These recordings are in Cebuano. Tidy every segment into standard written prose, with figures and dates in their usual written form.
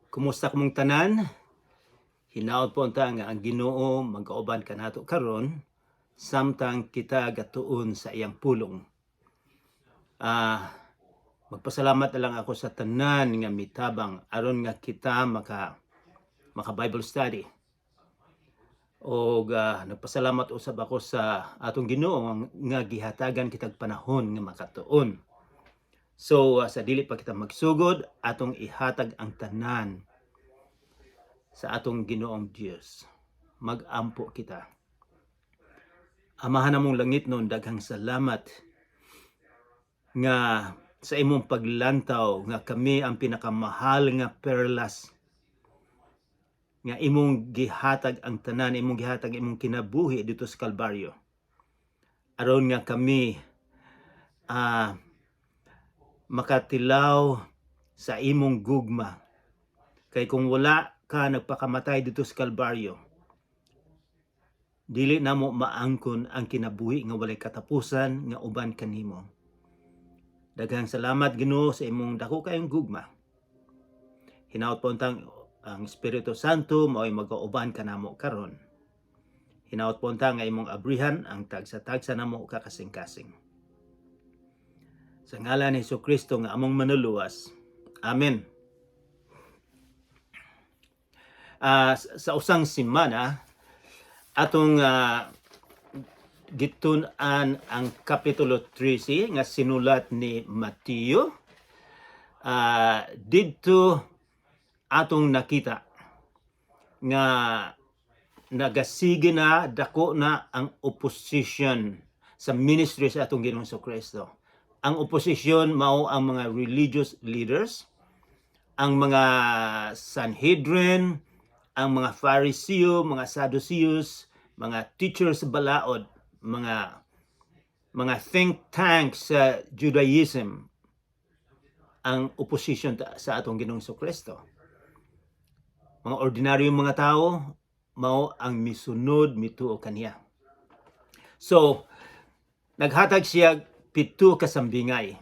Kumusta kamong tanan? Hinaot po unta nga ang Ginoo magkauban kanato karon samtang kita gatuon sa iyang pulong. Magpasalamat na lang ako sa tanan nga mitabang aron nga kita maka Bible study. Og nagpasalamat usab ako sa atong Ginoo nga gihatagan kitag panahon nga makatuon. So sa dili pa kita magsugod, atong ihatag ang tanan sa atong Ginoong Dios. Magampo kita. Amahan namong langitnon, daghang salamat nga sa imong paglantaw nga kami ang pinakamahal nga perlas nga imong gihatag ang tanan, imong gihatag imong kinabuhi dito sa Kalbaryo aron nga kami makatilaw sa imong gugma, kay kung wala ka nagpakamatay dito sa Kalbaryo, dili namo maangkon ang kinabuhi nga walay katapusan nga uban kanimo. Daghang salamat, Ginoo, sa imong dako kayong gugma. Hinaot po untang ang Espiritu Santo mao'y magauban kanamo karon. Hinaot po unta nga imong abrihan ang tagsa-tagsa namo kakasing-kasing. Sa ngalan ni Hesus Kristo nga among manluluwas. Amen. Sa usang simana atong gitun-an ang Kapitulo 13 nga sinulat ni Mateo. Didto atong nakita nga nagasige na dako na ang opposition sa ministry sa atong Ginoong Kristo. Ang opposition mao ang mga religious leaders, ang mga Sanhedrin, ang mga Fariseo, mga Sadducees, mga teachers sa balaod, mga think tanks sa Judaism, ang opposition sa atong Ginoong Kristo. Mga ordinaryong mga tao mao ang misunod, mituo kaniya. So, naghatag siya pito ka sambingay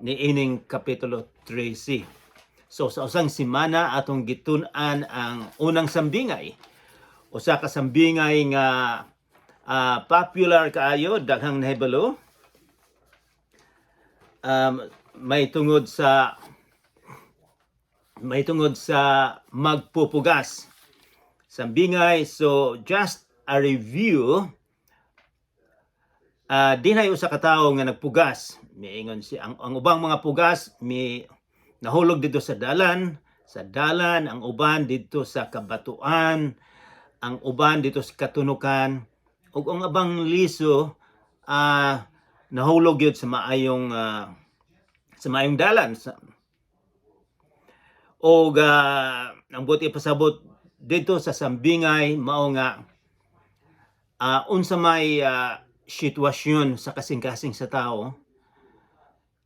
niining Kapitulo 13. So sa usang simana atong gitun-an ang unang sambingay. Usa ka sambingay nga popular kaayo, daghang nahibalo. May tungod sa magpupugas. Sambingay, so just a review, dinhay usa ka tawo nga nagpugas. Miingon siya ang ubang mga pugas mi nahulog didto sa dalan, ang uban didto sa kabatuan, ang uban didto sa katunukan, ug ang ubang liso nahulog gyud sa maayong dalan. Og ang buot ipasabot didto sa sambingay mao nga unsa may sitwasyon sa kasing-kasing sa tao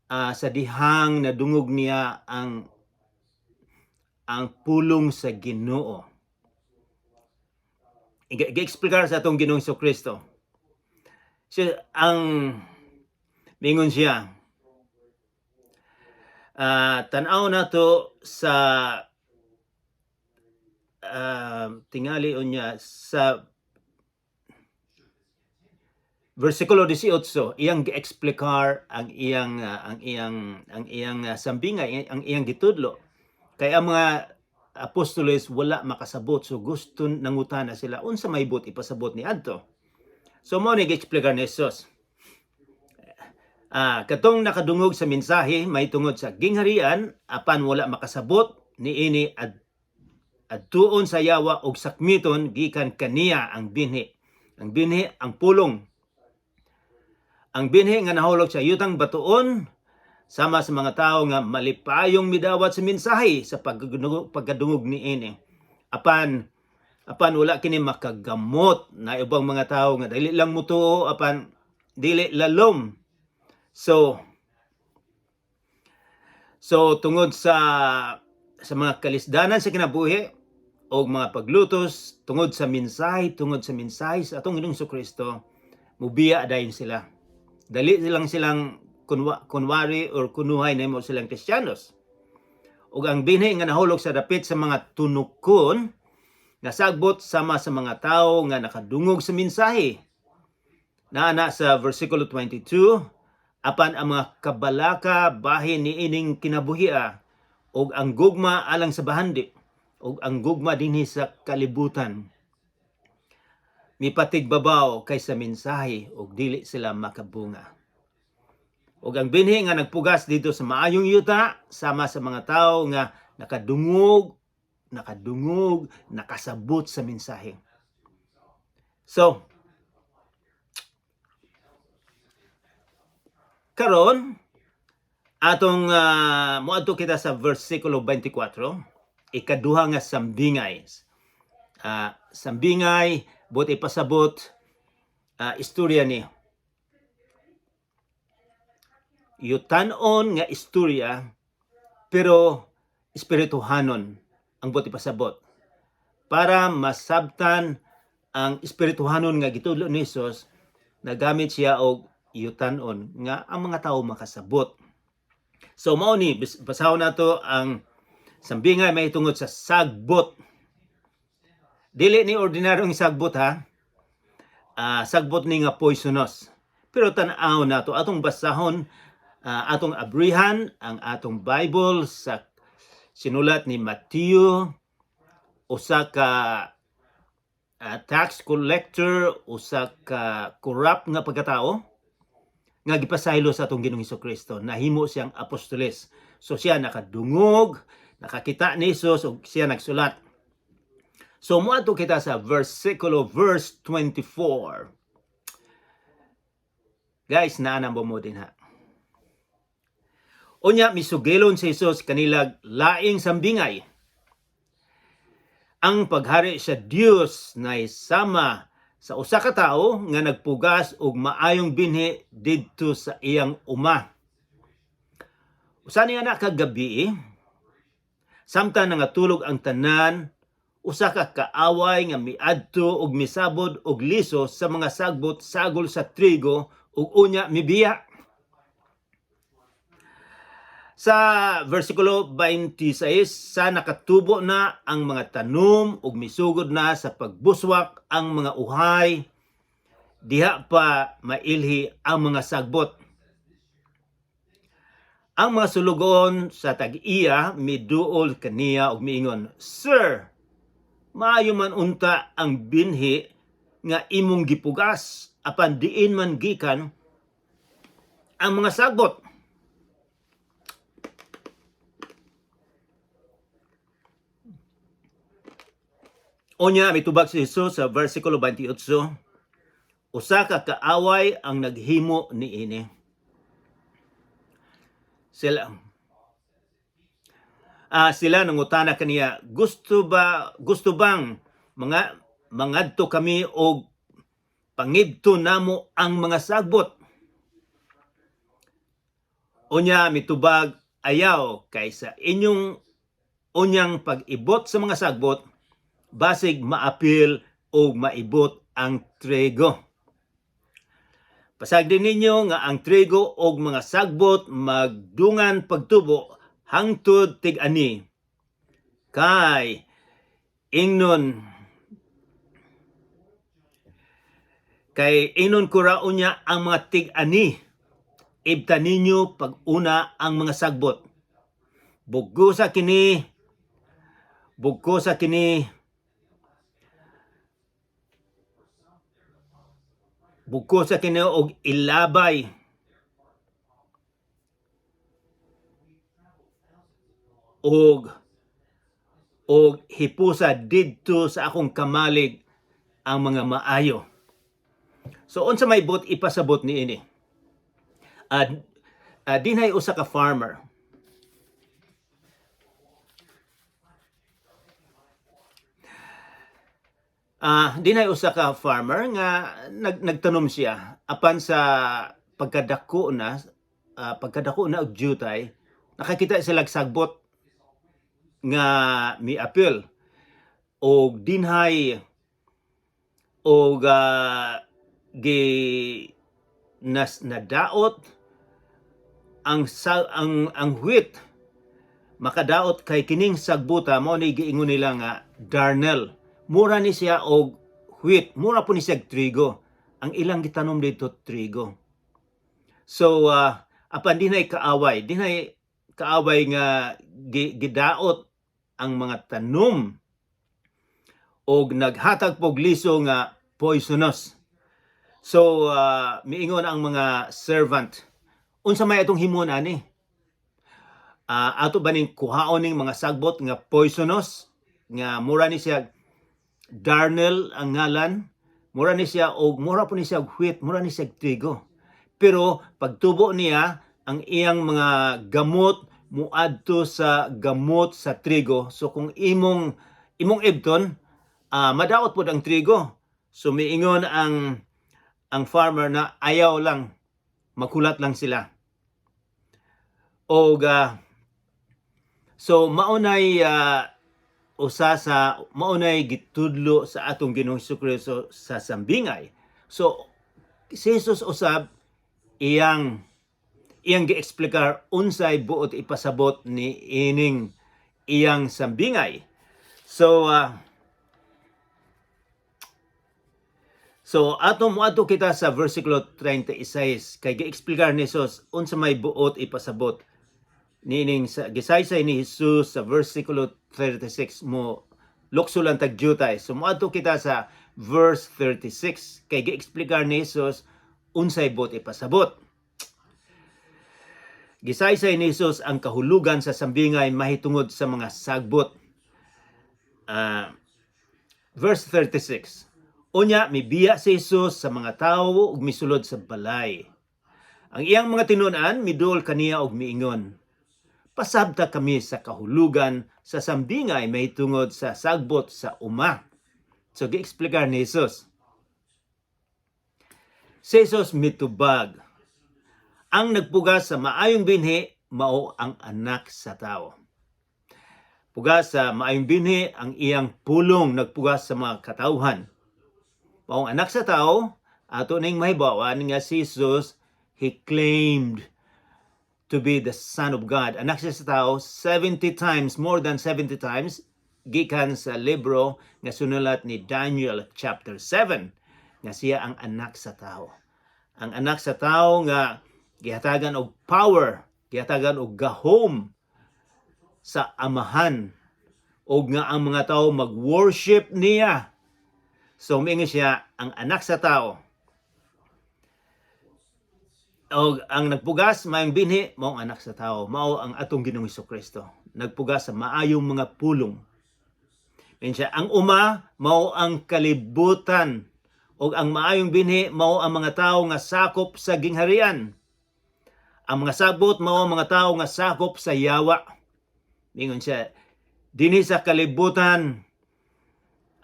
sa dihang nadungog niya ang pulong sa Ginoo. Gi-explicar sa atong Ginoong Kristo. Siya ang mingon siya, tan-aw nato sa tingali unya sa versikulo 18, iyang gi-explicar ang iyang sambingay, ang iyang gitudlo, kay ang mga apostoles wala makasabot, so gusto nangutana sila unsa may buot ipasabot ni adto. So mo ni gi-explicar ni Jesus. Katong nakadungog sa mensahe may tungod sa gingharian apan wala makasabot niini, adtuon sa yawa og sakmiton gikan kaniya ang binhi. Ang binhi, ang pulong. Ang binhi nga nahulog sa yutang batuon sama sa mga tao nga malipayong midawat sa mensahe sa pagkadungog niini. Apan wala kini makagamot na ubang mga tao nga dili lang mutuo apan dili lalom. So tungod sa mga kalisdanan sa kinabuhi o mga paglutos tungod sa mensahe sa atong Ginoong Kristo, mubiya dayon sila. Dali silang kunwari or kunuhay nimo silang Kristiyanos. Ug ang binhi nga nahulog sa dapit sa mga tunukon, nasagbot sama sa mga tawo nga nakadungog sa mensahe. Naa sa versikulo 22, apan ang mga kabalaka bahin niining kinabuhia ug ang gugma alang sa bahandi ug ang gugma dinhi sa kalibutan mipatigbabaw kaysa mensahe ug dili sila makabunga. Ug ang binhi nga nagpugas didto sa maayong yuta sama sa mga tawo nga nakadungog, nakasabot sa mensahe. So, karon atong moadto kita sa versikulo 24, ikaduha nga sambingay. Sambingay buot ipasabot istorya ni yutanon nga istorya, pero espirituhanon ang buot ipasabot para masabtan ang espirituhanon nga gitudlo ni Jesus. Nagamit siya og yutanon nga ang mga tao makasabot. So mao ni, basahon nato ang sambingay mahitungod sa sagbot. Dili ni ordinaryong sagbot ha. Sagbot ni nga poisonous. Pero tan-aw nato, atong basahon, atong abrihan ang atong Bible sa sinulat ni Mateo, usa ka tax collector, usa ka corrupt nga pagkatao nga gipasaylo sa atong Ginoong Kristo. Nahimo siyang apostoles. So siya nakadungog, nakakita ni Jesus ug siya nagsulat. So moadto kita sa versikulo verse 24. Guys, naa na mo dinha? Unya misugilon si Jesus kanilag laing sambingay. Ang paghari sa Dios nay sama sa usa ka tawo nga nagpugas og maayong binhi didto sa iyang uma. Usa niya na kagabi, samtang nangatulog ang tanan, usa ka kaaway nga miadto og misabod og liso sa mga sagbot sagol sa trigo ug unya mibiya. Sa versikulo 26, sa nakatubo na ang mga tanom ug misugod na sa pagbuswak ang mga uhay, diha pa mailhi ang mga sagbot. Ang mga sulugoon sa tag-iya miduol kaniya ug miingon, "Sir, maayo man unta ang binhi nga imong gipugas, apan diin man gikan ang mga sagbot?" Unya mitubag si Jesus sa versikulo 28, "Usa ka kaaway ang naghimo niini." Sila nangutana kaniya, Gusto bang mga mangadto kami og pangibto namo ang mga sagbot?" Unya mitubag, "Ayaw, kay sa inyong unyang pag-ibot sa mga sagbot, basig maapil o maibot ang trigo. Pasagdi ninyo nga ang trigo og mga sagbot magdungan pagtubo hangtod tig-ani. Kay ingnon ko ra unya ang mga tig-ani, ibta ninyo pag-una ang mga sagbot. Bugkosa kini, bugkosa kini og ilabay og hipusa didto sa akong kamalig ang mga maayo." So unsa may buot ipasabot niini? Dinhay usa ka farmer. Dinhay usa ka farmer nga nagtanom siya, apan sa pagkadako na og jutay, nakakita sila sagbot nga miapil og dinhay og gi nas nadaot ang sa, ang wheat. Makadaot kay kining sagbuta mao ni giingon nila nga darnel. Mura ni siya og wheat, mura po ni siya og trigo. Ang ilang gitanom dito, trigo. So apan dinay kaaway nga gidaot ang mga tanom og naghatag pog liso nga poisonous. So miingon ang mga servant, "Unsa may atong himon ani? Ato ba ning kuhaon ning mga sagbot nga poisonous nga mura ni siya darnel ang ngalan, mura po ni siya og wheat, mura ni siya og trigo? Pero pagtubo niya, ang iyang mga gamot muadto sa gamot sa trigo. So kung imong ibton, madaot pod ang trigo." So miingon ang farmer na ayaw lang, makulat lang sila. Og so maunay usa sa maunay gitudlo sa atong Ginoong Kristo sa sambingay. So si Jesus usab iyang iyang gieksplikar unsay buot ipasabot ni ining iyang sambingay. So ato moadto kita sa versikulo 36 kay gieksplikar ni Jesus unsa may buot ipasabot niining sa gisaysay ni Jesus sa versikulo 36. Mo lukso lang tag jutay. So moadto kita sa verse 36 kay gieksplikar ni Jesus unsay buot ipasabot. Gisaysay ni Jesus ang kahulugan sa sambingay mahitungod sa mga sagbot. Verse 36. Unya mibiya si Jesus sa mga tawo ug misulod sa balay. Ang iyang mga tinun-an miduol kaniya og miingon, "Pasabta kami sa kahulugan sa sambingay mahitungod sa sagbot sa uma." So gieksplikar ni Jesus. Si Jesus mitubag, "Ang nagpugas sa maayong binhi mao ang Anak sa Tao." Pugas sa maayong binhi ang iyang pulong, nagpugas sa mga katawhan. Maong Anak sa Tao, ato ning mahibawan nga si Jesus, he claimed to be the Son of God. Anak siya sa tao 70 times, more than 70 times, gikan sa libro nga sunulat ni Daniel chapter 7, nga siya ang Anak sa Tao. Ang Anak sa Tao nga gihatagan og power, gihatagan og gahom sa Amahan og nga ang mga tao mag-worship niya. So miingon siya ang Anak sa Tao. Og ang nagpugas maayong binhi mao ang Anak sa Tao, mao ang atong Ginoong Kristo. Nagpugas sa maayong mga pulong. Miingon siya, ang uma mao ang kalibutan ug ang maayong binhi mao ang mga tao nga sakop sa gingharian. Ang mga sagbot mao ang mga tao nga sakop sa yawa. Mingon siya, dinhi sa kalibutan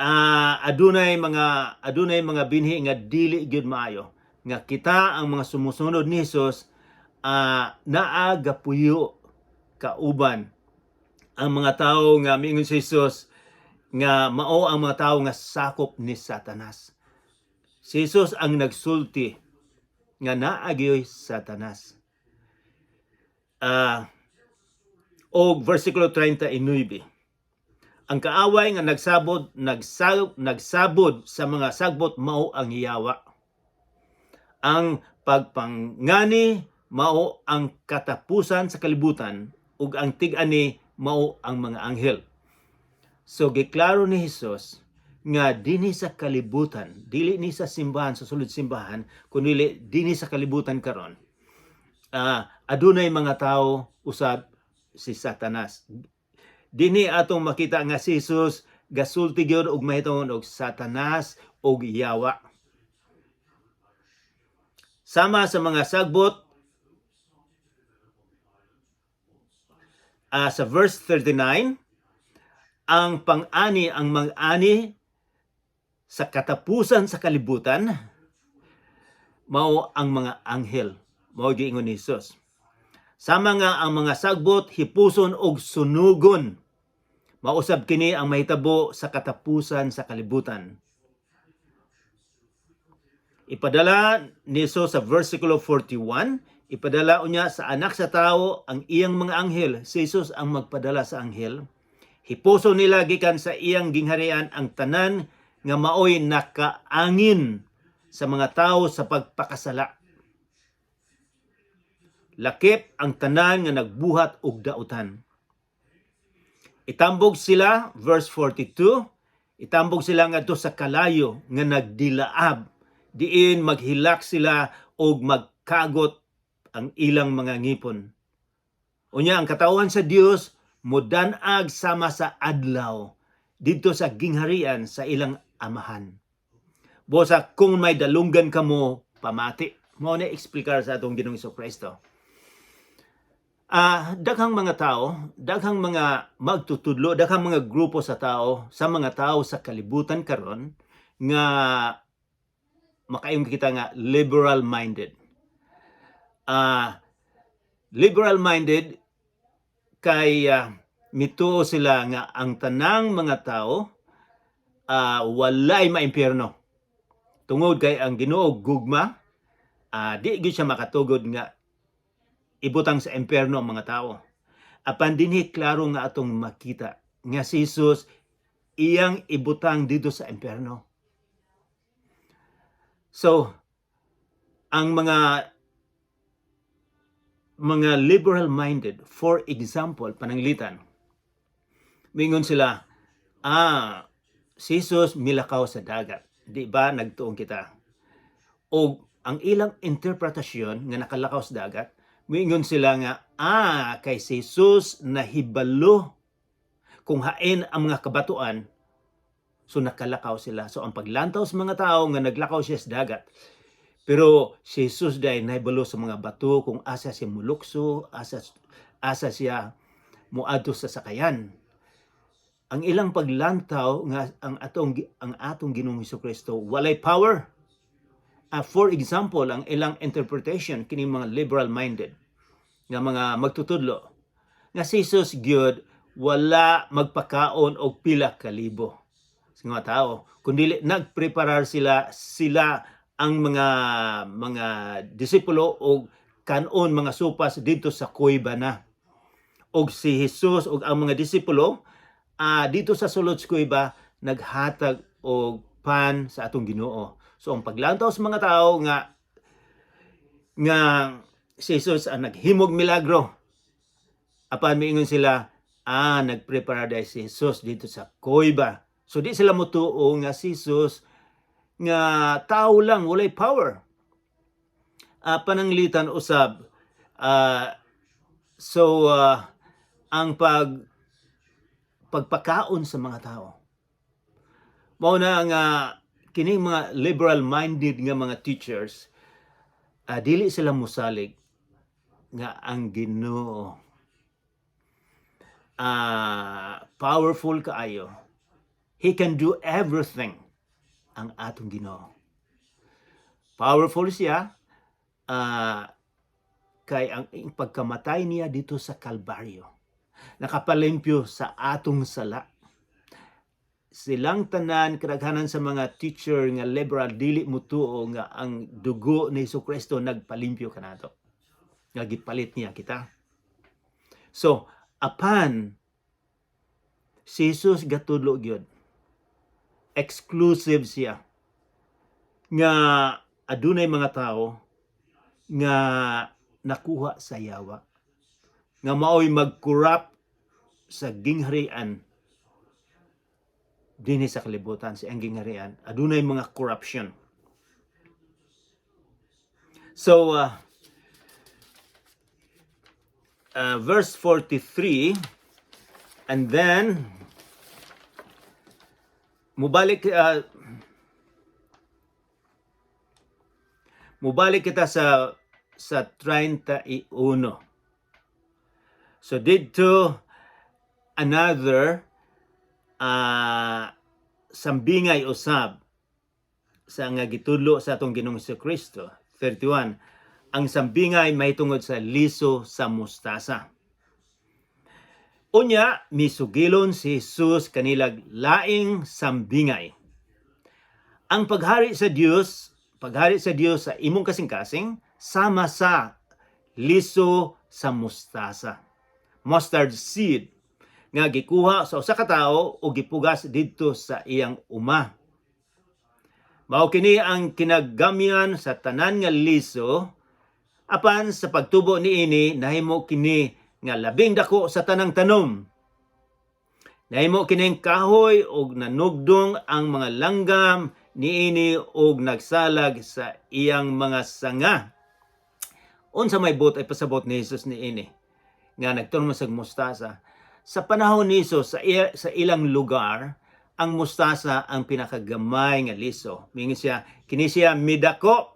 adunay mga binhi nga dili gyud maayo, nga kita ang mga sumusunod ni Jesus naa gapuyo kauban ang mga tao nga miingon si Jesus nga mao ang mga tao nga sakop ni Satanas. Si Jesus ang nagsulti nga naa gyoy Satanas. Og versikulo 39. Ang kaaway nga nagsabod sa mga sagbot mao ang yawa. Ang pagpangani mao ang katapusan sa kalibutan ug ang tig-ani mao ang mga anghel. So giklaro ni Jesus nga dinhi sa kalibutan, dili ni sa simbahan, sa sulod simbahan, kundi dinhi sa kalibutan karon. Adunay mga tao usab si Satanas. Dinhi atong makita nga si Jesus gasulti gyud og mahitungod og Satanas og yawa. Sama sa mga sagbot, sa verse 39, ang pang-ani ang mag-ani sa katapusan sa kalibutan mao ang mga anghel. Mao giingon ni Jesus. Sama nga ang mga sagbot hipuson og sunugon. Mausab kini ang mahitabo sa katapusan sa kalibutan. Ipadala ni Jesus sa versikulo 41, Ipadala unya sa Anak sa Tao ang iyang mga anghel. Si Jesus ang magpadala sa anghel. Hipuson nila gikan sa iyang gingharian ang tanan nga maoy nakaangin sa mga tao sa pagpakasala. Lakip ang tanan nga nagbuhat og dautan. Itambog sila, verse 42, itambog sila ngadto sa kalayo nga nagdilaab. Diin maghilak sila og magkagot ang ilang mga ngipon. Unya ang katawhan sa Dios mudan-ag sama sa adlaw didto sa gingharian sa ilang Amahan. Busa kung may dalunggan kamo, pamati. Mao na eksplikar sa atong Ginoong Kristo. Daghang mga tao, daghang mga magtutudlo, daghang mga grupo sa tao, sa mga tao sa kalibutan karon nga makaingon kita nga liberal minded. Liberal minded kay mituo sila nga ang tanang mga tao walay maimpyerno. Tungod kay ang Ginoo gugma, di gyud siya makatugod nga ibutang sa impyerno ang mga tao. Apan dinhi klaro nga atong makita nga si Jesus iyang ibutang didto sa impyerno. So, ang mga liberal minded, for example, pananglitan, mingon sila, "Si Jesus milakaw sa dagat. Di ba nagtuong kita?" O ang ilang interpretasyon nga nakalakaw sa dagat, mingon sila nga, kay si Jesus nahibalo kung hain ang mga kabatuan, so nakalakaw sila. So ang paglantaw sa mga tao nga naglakaw siya sa dagat. Pero si Jesus dahil nahibalo sa mga bato kung asa siya mulukso, asa siya muadto sa sakayan. Ang ilang paglantaw nga ang atong Ginoong Kristo walay power. For example, ang ilang interpretation kini mga liberal minded nga mga magtutudlo nga si Jesus gyud wala magpakaon og pila ka libo sa mga tao, kundi nagpreparar sila sila ang mga disipulo og kanon, mga sopas didto sa kuweba na, og si Jesus og ang mga disipulo didto sa sulod sa kuweba naghatag og pan sa atong Ginoo. So ang paglantaw sa mga tao nga si Jesus ang naghimog milagro, apan miingon sila, nagprepara dahil si Jesus didto sa kuweba. So di sila motuo nga si Jesus nga tao lang, walay power. Pananglitan usab, so ang pagpakaon sa mga tao. Mao na nga kining mga liberal minded nga mga teachers, dili sila musalig nga ang Ginoo powerful kaayo. He can do everything, ang atong Ginoo. Powerful siya kay ang pagkamatay niya didto sa Kalbaryo nakapalimpyo sa atong sala. Silang tanan, kadaghanan sa mga teacher nga liberal, dili mutuo nga ang dugo ni Kristo nagpalimpyo kanato, nga gipalit niya kita. So, apan si Jesus gatudlo gyud. Exclusive siya nga adunay mga tao nga nakuha sa yawa nga maoy mag-corrupt sa gingharian dinhi sa kalibutan, sa ang gingharian adunay mga corruption. So verse 43, and then mubalik kita sa 31. So didto another sambingay usab sa nga gitudlo sa atong Ginoong Kristo. 31, ang sambingay mahitungod sa liso sa mustasa. Unya, misugilon si Jesus kanilag laing sambingay. Ang paghari sa Dios, paghari sa Dios sa imong kasing-kasing sama sa Liso sa mustasa. Mustard seed nga gikuha sa usa ka tawo o gipugas didto sa iyang uma. Mao kini ang kinagamyan sa tanan nga liso, apan sa pagtubo niini nahimo kini nga labing dako sa tanang tanom. Nahimo kining kahoy og nanugdong ang mga langgam niini og nagsalag sa iyang mga sanga. Unsa may buot ay pasabot ni Jesus niini nga nagtuon sa mustasa? Sa panahon ni Jesus, sa ilang lugar, ang mustasa ang pinakagamay nga liso. Mingon siya, kini siya midako.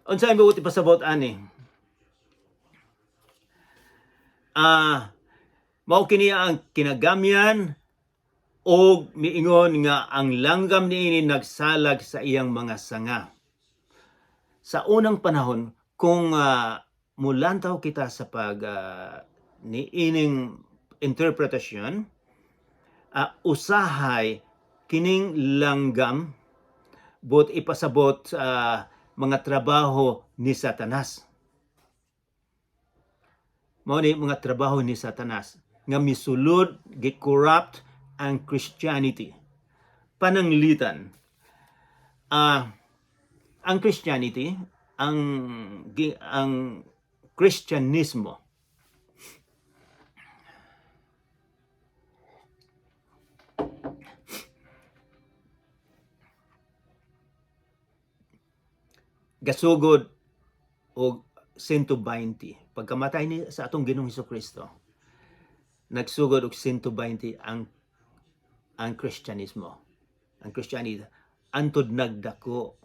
Unsa may buot ipasabot ani? Mao kini ang kinagamyan og miingon nga ang langgam niini nagsalag sa iyang mga sanga. Sa unang panahon, kung mulantaw kita sa pag niining interpretasyon, usahay kining langgam buot ipasabot mga trabaho ni Satanas. Mao ni mga trabaho ni Satanas nga misulod, gi-corrupt ang Christianity. Pananglitan, ang Christianity, ang Kristyanismo gasugod og 120 pagkamatay ni sa atong Ginoong Kristo. Nagsugod og 120 ang Kristyanismo, ang Christianity, antod nagdako,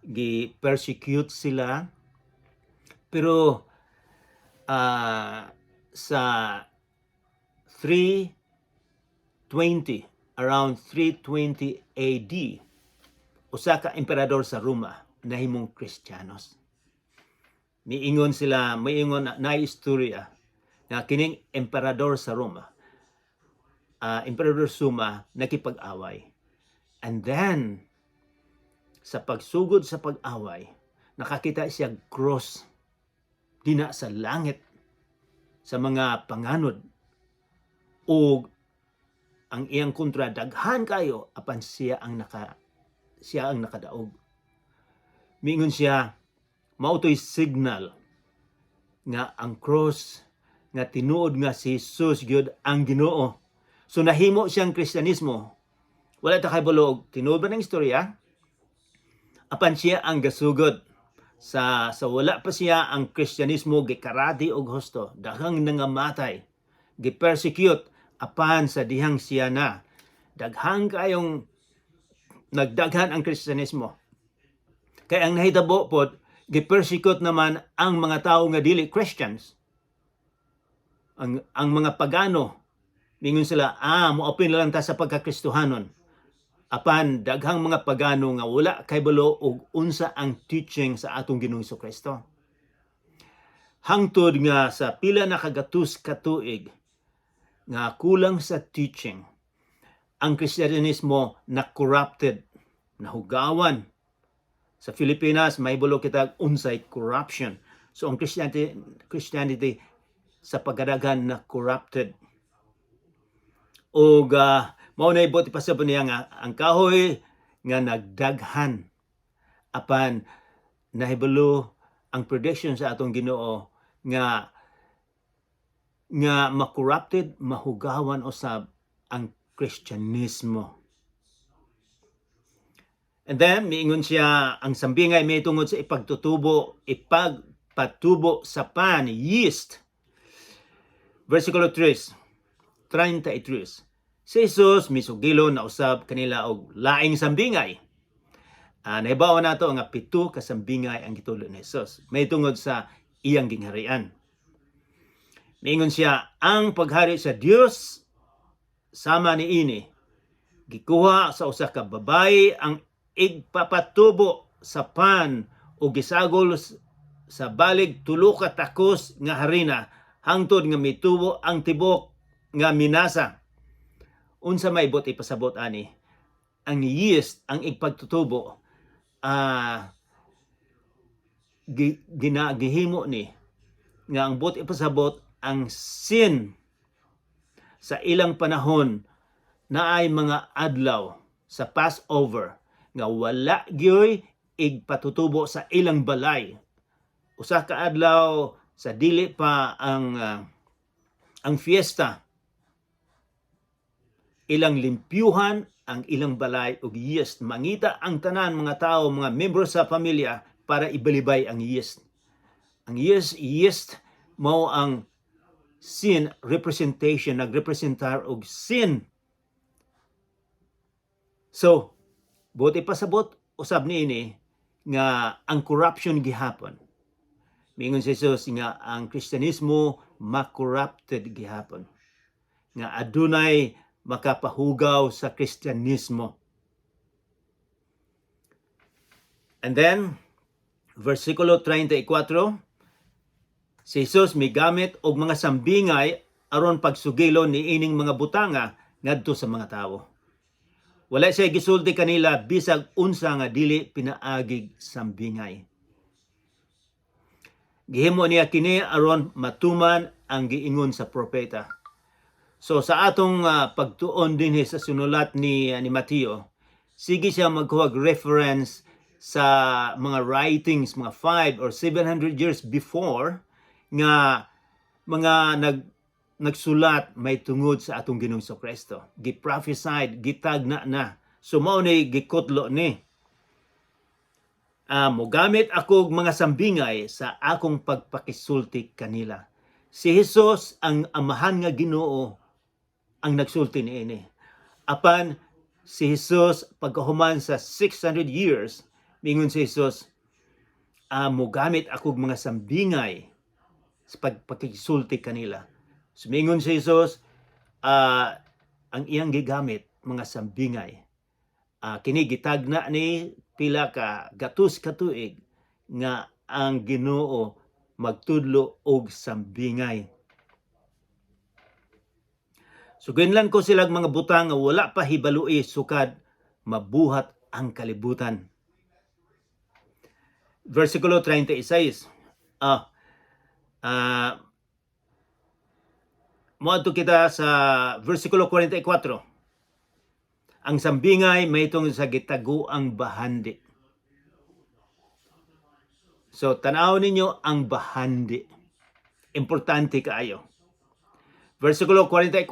gi persecute sila, pero sa 320, around 320 AD, usa ka emperador sa Roma nahimong Kristiyanos. Miingon sila, miingon na, na istorya nga kining emperador sa Roma, Emperador Suma, nakipag-away. And then sa pagsugod sa pag-away, nakakita siya cross dina sa langit sa mga panganod o ang iyang kontra daghan kayo, apan siya ang nakadaog. Miingon siya, mao to'y signal nga ang cross nga tinuod nga si Jesus gyud ang Ginoo. So nahimo siyang Kristyanismo. Wala ta kabalo og tinuod ba ng istorya, apan siya ang gasugod. Sa wala pa siya, ang Kristyanismo gikaradi og husto, daghang nangamatay, gi-persecute, apan sa dihang siya na daghang kayong nagdaghan ang Kristyanismo. Kay ang nahitabo pod, gi-persecute naman ang mga tao nga dili Christians, ang mga pagano. Mingon sila, moapil na lang ta sa pagkakristohanon, apan daghang mga pagano nga wala kaybalo og unsa ang teaching sa atong Ginoong Kristo. Hangtod nga sa pila na kagatus katuig nga kulang sa teaching, ang Kristyanismo na corrupted, nahugawan. Sa Pilipinas, mahibalo kita unsay corruption. So ang Christianity sa pagkadaghan na corrupted. Og mao na buot ipasabot niya nga ang kahoy nga nagdaghan, apan nahibalo ang prediction sa atong Ginoo nga ma-corrupted, mahugawan usab ang Kristyanismo. And then, miingon siya, ang sambingay may tungod sa ipagtutubo, ipagpatubo sa pan, yeast. Versikulo 3, 33. Si Jesus misugilon na usab kanila og laing sambingay. Nahibaw nato nga pito ka sambingay ang gitulo ni Jesus. May tungod sa iyang gingharian. Miingon siya, ang paghari sa Dios sama niini. Gikuha sa usa ka babayi ang igpapatubo sa pan o gisagol sa balig tulo ka takos nga harina hangtod nga mitubo ang tibok nga minasa. Unsa may buot ipasabot ani? Ang yeast, ang igpagtutubo, Gihimo ni nga ang buot ipasabot, ang sin sa ilang panahon naay mga adlaw sa Passover nga wala gyoy igpatutubo sa ilang balay. Usa ka adlaw sa dili pa ang fiesta, ilang limpyuhan ang ilang balay og yeast. Mangita ang tanan mga tao, mga membro sa pamilya, para ibalibay ang yeast. Ang yeast mao ang sin representation, nagrepresentar og sin. So, buot ipasabot usab niini nga ang corruption gihapon. Mingon si Jesus nga ang Kristyanismo ma-corrupted gihapon. Nga adunay makapahugaw sa Kristyanismo. And then, versikulo 34, si Jesus migamit og mga sambingay aron pagsugilon ni ining mga butanga ngadto sa mga tawo. Wala siya gisulti kanila bisag unsa nga dili pinaagig sambingay. Gihimo niya kini aron matuman ang giingon sa propeta. So sa atong pagtuon dinhi sa sinulat ni Mateo, sige siya magkuhag reference sa mga writings mga 5 or 700 years before nga mga nagsulat may tungod sa atong Ginoong Kristo. Gi-prophesied, gitagna na. So mao ni gikutlo ni. Mogamit ako og mga sambingay sa akong pagpakisulti kanila. Si Jesus, ang Amahan nga Ginoo, ang nagsulti niini. Apan si Jesus, pagkahuman sa 600 years, mingon si Jesus, mogamit ako og mga sambingay sa pagpakisulti kanila. Sumingon si Jesus, ang iyang gigamit mga sambingay. Kini gitagna ni pila ka gatos ka tuig nga ang Ginoo magtudlo og sambingay. Sugilon ko silag mga butang nga wala pa hibalui sukad mabuhat ang kalibutan. Versikulo 36. Moadto kita sa versikulo 44. Ang sambingay may tungod sa gitaguang bahandi. So tanaw ninyo ang bahandi. Importante kaayo. Versikulo 44.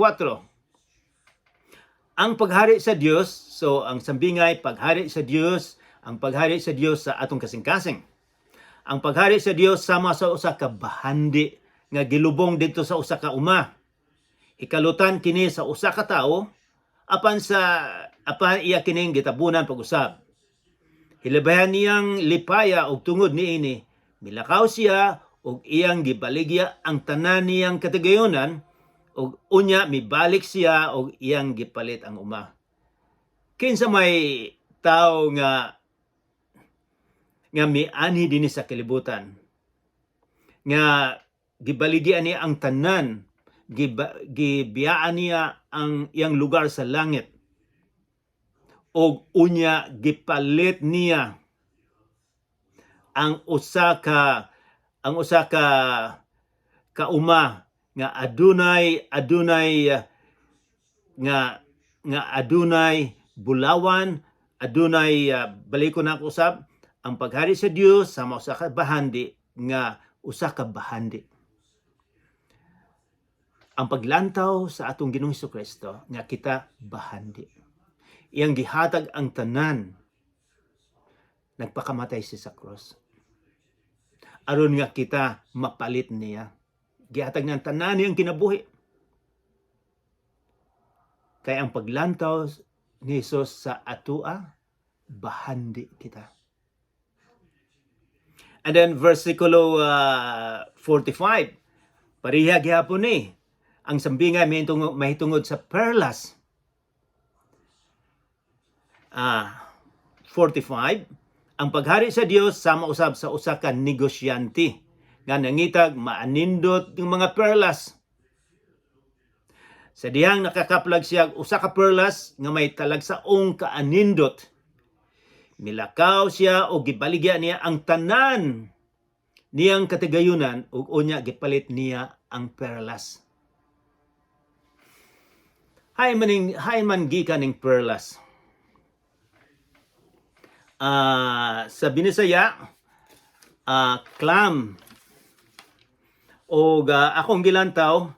Ang paghari sa Dios, so ang sambingay, paghari sa Dios, ang paghari sa Dios sa atong kasing-kasing. Ang paghari sa Dios sama sa usa ka bahandi nga gilubong didto sa usa ka uma. Hikalutan kini sa usa ka tawo, apan iya kining gitabunan pag-usab. Hilabayan niyang lipaya og tungod niini, milakaw siya og iyang gibaligya ang tanan niyang katigayonan, og unya mibalik siya og iyang gipalit ang uma. Kinsa may tao nga mianhi dinhi sa kalibutan nga gibaligya niya ang tanan, gibiyaan niya ang iyang lugar sa langit og unya gipalit niya ang usa ka kauma nga adunay bulawan, adunay baliko na ako usab. Ang paghari sa Dios sama usa ka bahandi nga usa ka bahandi, ang paglantaw sa atong Ginoong Kristo nga kita bahandi. Iyang gihatag ang tanan. Nagpakamatay siya sa cross aron nga kita mapalit niya. Gihatag niya ang tanan niyang kinabuhi. Kay ang paglantaw ni Jesus sa atua, bahandi kita. And then versikulo 45, pareha gihapon ni ang sambingay mahitungod sa perlas. 45, ang paghari sa Dios sama usab sa usa ka negosyante nga nangitag maanindot ng mga perlas. Sa dihang nakakaplag siya og usa ka perlas nga may talagsaong kaanindot, milakaw siya o gibaligya niya ang tanan. niyang katigayunan ug unya gipalit niya ang perlas. Hain man gikan ning perlas? Sa Binisaya, clam o akong gilantaw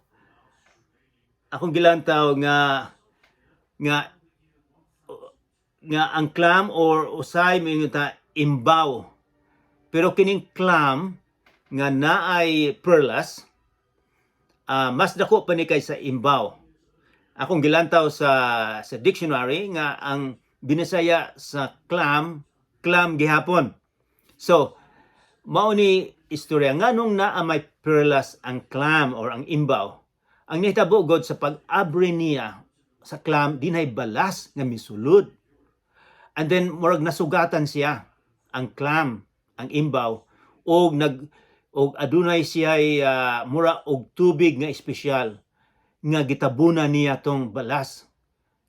nga ang clam or usay moingon ta imbaw. Pero kining clam nga naay perlas, mas dako pa ni kaysa imbaw. Akong gilantaw sa dictionary nga ang Binisaya sa clam, clam gihapon. So, mao ni istorya nganong naa may perlas ang clam or ang imbaw. Ang nahitabo god sa pag-abre niya sa clam, dinay balas nga misulod. And then murag nasugatan siya ang clam, ang imbaw, og nag og adunay siya mura og tubig nga espesyal nga gitabuna niya tong balas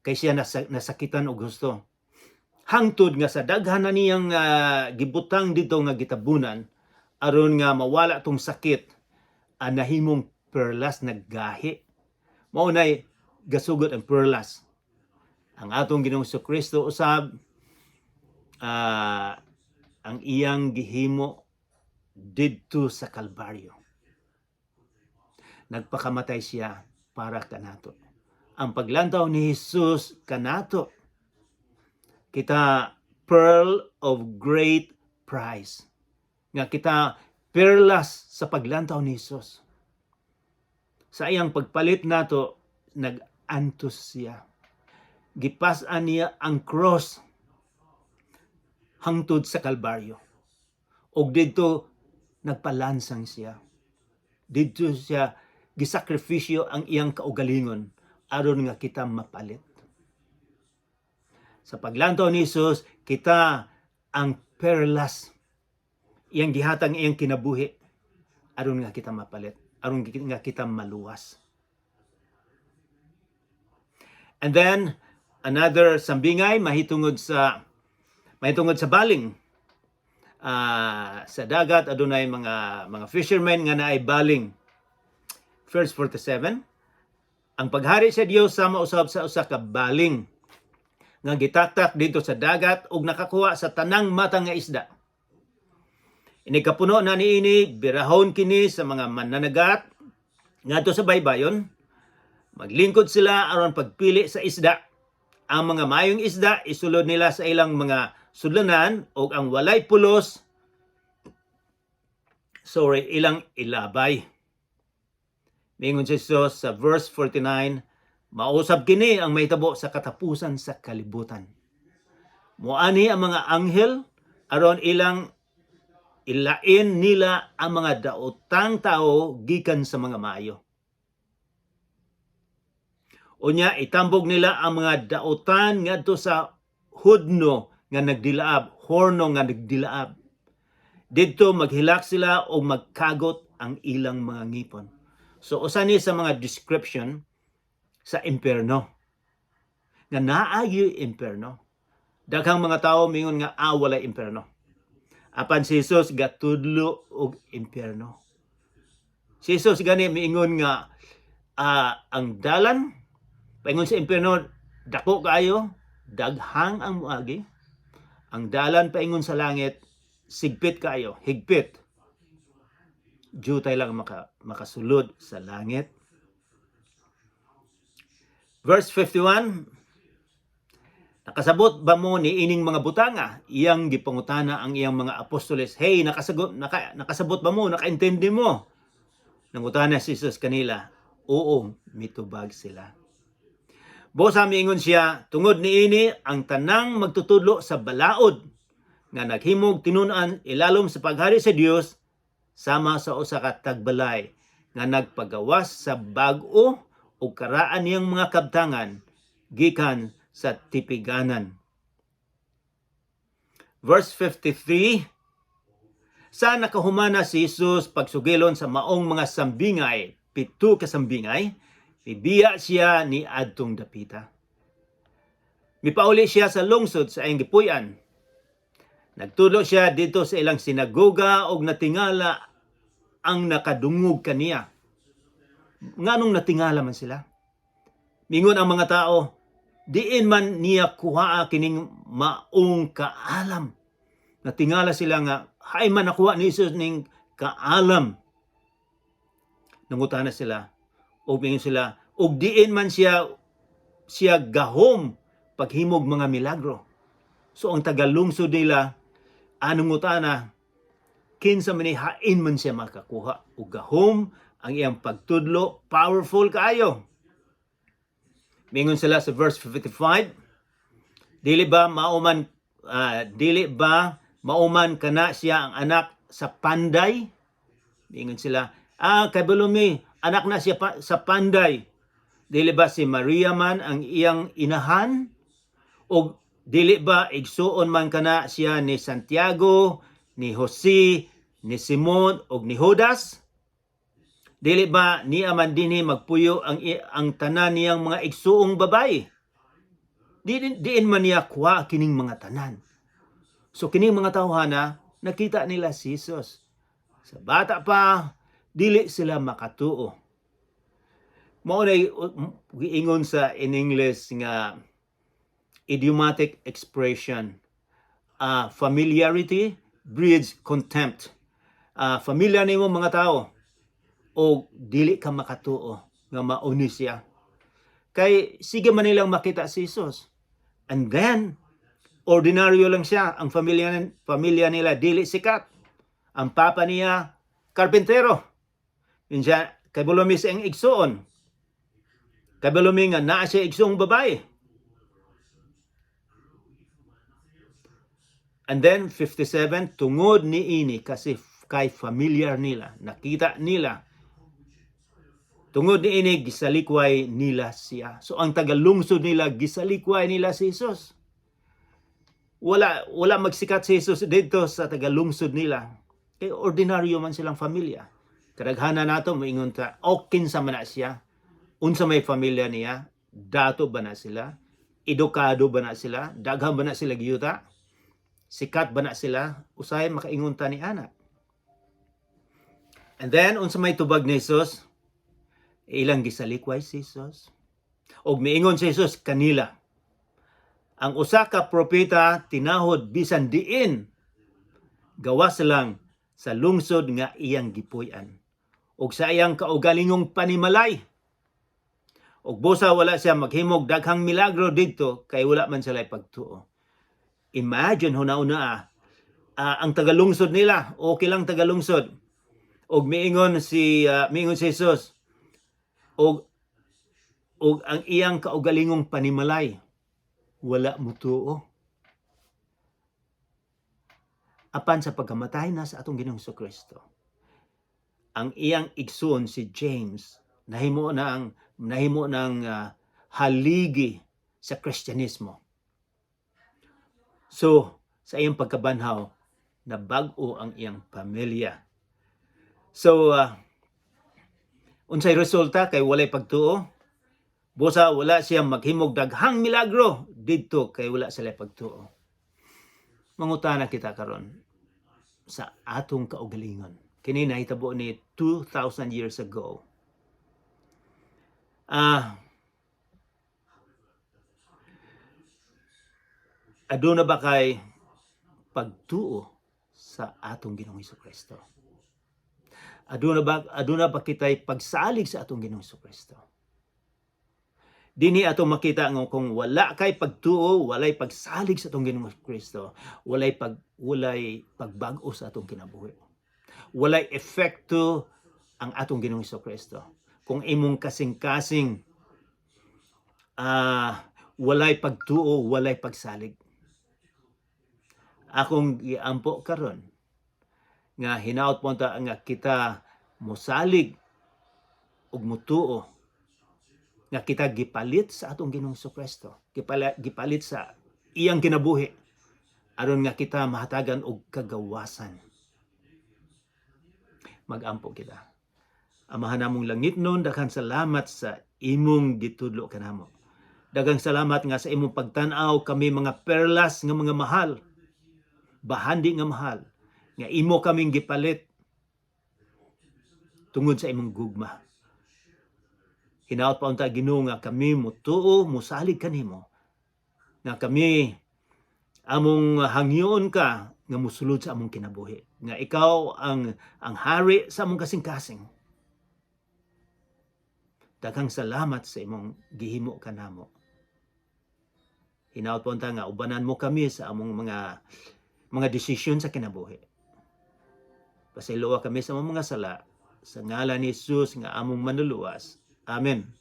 kay siya nasakitan og gusto. Hangtod nga sa daghan na niyang gibutang dito nga gitabunan aron nga mawala tong sakit, nahimong perlas, naggahi. Mao nay gasugot ang perlas. Ang atong Ginoong Kristo usab, ang iyang gihimo didto sa Kalbaryo. Nagpakamatay siya para kanato. Ang paglantaw ni Jesus kanato, kita pearl of great price. Nga kita perlas sa paglantaw ni Jesus. Sa iyang pagpalit nato, nag-antos siya. Gipas-an niya ang cross hangtod sa Kalbaryo. Og didto nagpalansang siya. Didto siya gisakripisyo ang iyang kaugalingon aron nga kita mapalit. Sa paglantaw ni Jesus, kita ang perlas. Iyang gihatag iyang kinabuhi aron nga kita mapalit, aron nga kita maluwas. And then another sambingay mahitungod sa baling. Sa dagat adunay mga fishermen nga naay baling. Verse 47, ang paghari sa Dios sama usab sa usa ka baling nga gitaktak didto sa dagat ug nakakuha sa tanang matang nga isda. Inigkapuno na niini, birahon kini sa mga mananagat ngadto sa baybayon. Maglingkod sila aron pagpili sa isda. Ang mga mayong isda isulod nila sa ilang mga sudlanan ug ang walay pulos, sorry, ilang ilabay. Mingon si Jesus sa verse 49, mausab kini ang mahitabo sa katapusan sa kalibutan. Muani ang mga anghel aron ilang ilain nila ang mga daotang tao gikan sa mga maayo. Unya itambog nila ang mga daotan ngadto sa hudno nga nagdilaab, horno nga nagdilaab. Didto maghilak sila o magkagot ang ilang mga ngipon. So usa ni sa mga description sa impyerno. Nga naa gyuy impyerno. Daghang mga tao mingon nga walay impyerno. Apan si Jesus gatudlo og impyerno. Si Jesus gani miingon nga ang dalan paingon sa impyerno dako kaayo, daghang ang moagi. Ang dalan paingon sa langit sigpit kaayo, higpit. Jutay lang makasulod sa langit. Verse 51, "Nakasabot ba mo ni ining mga butanga?" Iyang gipangutana ang iyang mga apostoles. "Hey, nakasabot ba mo? Nakaintindi mo?" Nangutana si Jesus kanila. "Oo," mitubag sila. Bosa miingon siya, "Tungod niini ang tanang magtutudlo sa balaod nga naghimog tinun-an ilalom sa paghari sa Dios sama sa usa ka tagbalay nga nagpagawas sa bag-o ug karaan niyang mga kabtangan gikan sa tipiganan." Verse 53, sa nakahumana si Jesus pagsugilon sa maong mga sambingay, pito ka sambingay, mibiya siya ni adtong dapita. Mipauli siya sa lungsod sa iyang gipuy-an. Nagtudlo siya didto sa ilang sinagoga og natingala ang nakadungog kaniya. Nganong natingala man sila? Mingon ang mga tao, "Diin man niya kuhaa kining maong kaalam?" Natingala sila nga hain man nakuha ni Jesus ning kaalam. Nangutana sila og mingon sila, "Og diin man siya siya gahom paghimog mga milagro?" So ang tagalungsod nila anong ngutana, kinsa man ni, hain man siya makakuha og gahom? Ang iyang pagtudlo powerful kaayo. Mingon sila sa verse 55, "Dili ba mauman kana siya ang anak sa panday?" Mingon sila, "Kabalo mi, anak na siya sa panday. Dili ba si Maria man ang iyang inahan? O dili ba igsuon man kana siya ni Santiago, ni Jose, ni Simon ug ni Judas? Dili ba niya man dinhi magpuyo ang tanan niyang mga igsuong babayi? Diin man niya kuha kining mga tanan?" So kining mga tawhana, nakita nila si Jesus. Sa bata pa, dili sila makatuo. Mao na giingon sa in English nga idiomatic expression, familiarity breeds contempt. Familiar nimo mga tao o dili ka makatuo nga mauni siya. Kay sige man nilang makita si Jesus. And then ordinaryo lang siya, ang pamilya pamilya nila dili sikat. Ang papa niya karpentero. Yun siya, kabalo mi sa iyang igsuon. Kabalo mi nga naa siya igsuong babae. And then 57, tungod niini, kasi kay familiar nila, nakita nila. Tungod niini gisalikway nila siya. So ang tagalungsod nila, gisalikway nila si Jesus. Wala magsikat si Jesus dito sa tagalungsod nila. Kay ordinaryo man silang pamilya. Kadaghanan nato moingon ta, "O kinsa man na siya? Unsa may pamilya niya? Dato ba na sila? Edukado ba na sila? Daghan ba na sila giyuta? Sikat ba na sila?" Usahay makaingon ta ni ana. And then unsa may tubag ni Jesus? Ilang gisalikway si Jesus. Og miingon si Jesus kanila, "Ang usa ka propeta tinahod bisan diin gawas lang sa lungsod nga iyang gipuy-an ug sa iyang kaugalingong panimalay." Ug busa wala siya maghimog daghang milagro didto kay wala man sila pagtuo. Imagine, huna-huna ang tagalungsod nila, okay lang tagalungsod. Og miingon si Jesus og ang iyang kaugalingong panimalay wala mutuo. Apan sa pagkamatay na sa atong Ginoong Kristo, ang iyang igsoon si James nahimo ng haligi sa Kristyanismo. So, sa iyang pagkabanhaw, nabag-o ang iyang pamilya. So, unsay resulta kay walay pagtuo? Busa wala siya maghimog daghang milagro didto kay wala sila pagtuo. Mangutana kita karon sa atong kaugalingon. Kini nahitabo ni 2,000 years ago. Aduna ba kay pagtuo sa atong Ginoong Kristo? Aduna ba kitay pagsalig sa atong Ginoong Kristo? Dinhi ato makita nga kung wala kay pagtuo, walay pagsalig sa atong Ginoong Kristo, walay pagbag-o sa atong kinabuhi. Walay epekto ang atong Ginoong Kristo. Kung imong kasing-kasing walay pagtuo, walay pagsalig. Akong giampo karon nga hinaot po ta nga kita mosalig ug mutuo nga kita gipalit sa atong Ginoong Kristo, gipalit sa iyang kinabuhi aron nga kita mahatagan og kagawasan. Magampo kita. Amahan namong langitnon, daghang salamat sa imong gitudlo kanamo. Daghang salamat nga sa imong pagtan-aw kami mga perlas nga mga mahal. Bahandi nga mahal nga imo kaming gipalit. Tungod sa imong gugma. Hinaot pa unta, Ginoo, nga kami mutuo, musalig kanimo. Nga kami among hangyoon ka nga musulod sa among kinabuhi. Nga ikaw ang hari sa among kasing-kasing. Daghang salamat sa imong gihimo kanamo. Hinaot pa unta nga ubanan mo kami sa among mga desisyon sa kinabuhi. Pasayloa kami sa among mga sala sa ngalan ni Jesus nga among Manluluwas. Amen.